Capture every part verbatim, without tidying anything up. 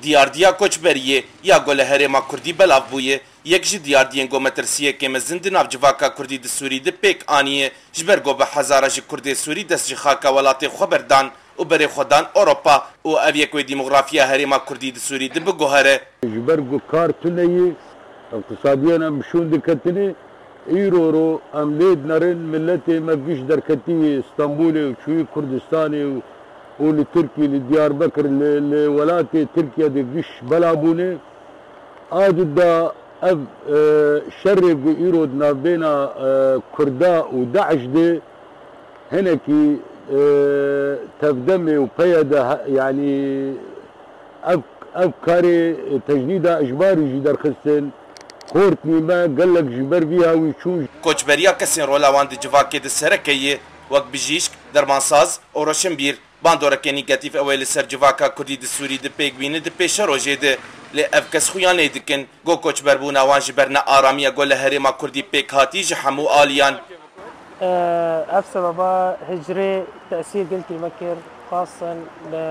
Diyardiya koçberiyê ya ku li herêma Kurdî belav bûye, yek ji diyardiyên ku metirsiyekê mezin di nav civaka Kurdî di Sûrî de pêk aniye, ji ber ku bi hezara ji Kurdê Sûrî dest ji xaka welatê xwe berdan û berê xwe dan Ewropa û ev yek wê demografiya herêma Kurdî di Sûrî de biguhere. Ji ber ku kar tune ye, iqtisadiyan em bi şûn diketinê, îro ro em lê dinerin, miletê me giş derketiye Stenbolê û çûyî Kurdistanê û, û li Tirkî, li Diyarbekir, li, li welatê Tirkiye de giş bela bûne. A di da ev, e, şerê ku îro di navbêna, e, Kurda û DAIŞ de hinekî, e, tevdemê û peye de he-, yanî ev, ev karê tecnîda ijbarî jî derxistin. Xortnî me gelek ji ber vî hawî çûn. Koçberiya kesên rola wan di civakê de sereke ye, wek bijîşk, dermansaz û roşenbîr. Bandoreke negatîf ew ê li ser civaka Kurdî di Sûrî di pêk bîne di pêşerojê de, lê ev kes xuya nêdikin ku koçberbûna wan ji ber nearamiya ku li herêma Kurdî pêk hatî ji hemû aliyan. Ev sebeba hicrê tesîr gelkî me kir, xasen li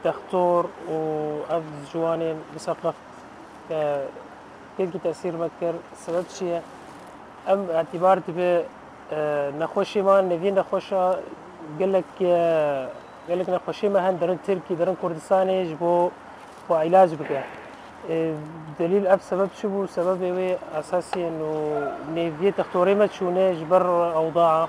dextor û ev ciwanên misaqef, e, gelkî tesîr me kir. Sebeb çi ye? Em îtibar dibe, e, nexweşê me, neviyên nexweşa gelek, e, gelek nexweşê me hen derin Tirkî, derin Kurdistanê ji bo xwe îlac bike. E, delîl ev sebeb çi bû? Sebebê wê esasî yên û nêviyê textorê me çûne ji ber ewdaa.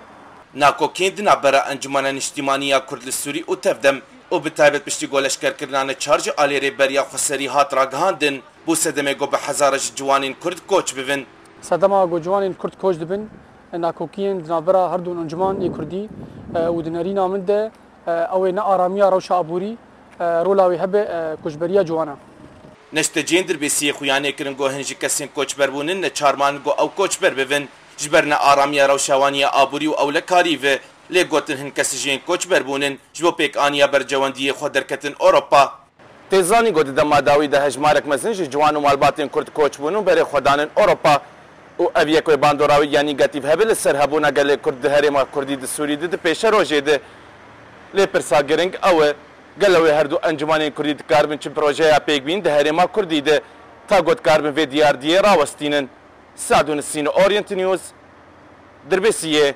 Nakokiyên di navbera Encumena Niştimanî ya Kurd li Sûrî û Tevdem û bi taybet piştî ku leşkerkirina neçar ji alî Rêberiya Xweserî hat ragihandin, bû sedemê ku bi hezara ji ciwanên Kurd koç bibin. Sedema ku ciwanên Kurd koç dibin, nakokiyên di navbera her du encûman ê Kurdî, e, û di nerîna min de, e, ew ê nearamiya rewşa aborî, e, rola wê hebe, e, koçberiya ciwana. Neşteciyên Dirbêsiyê xuya nêkirin ku hin ji kesên koçber bûnin neçar man ku ew koçber bibin, ji ber nearamiya rewşa wan ya aborî û ewlekarî ve, lê gotin hin kes ji yên koçber bûnin, ji bo pêkaniya bercewendiyê xwe derketin Ewropa. Tê zanîn ku di dema dawî de hejmarek mezin ji ciwan û malbatên Kurd koç bûn û berê xwe danin Ewropa û ev yek wê bandora wî ya negatîf hebe li ser hebûna gelê Kurd di herêma Kurdî di Sûrî de di pêşerojê de. Lê pirsa giring ew e, gelo wê her du encûmanên Kurdî dikaribin çi projeya pêkbîn di herêma Kurdî de ta ku dikaribin vê diyardiyê rawestînin? Sadû Nisîn, Orient News, Dirbêsiyê.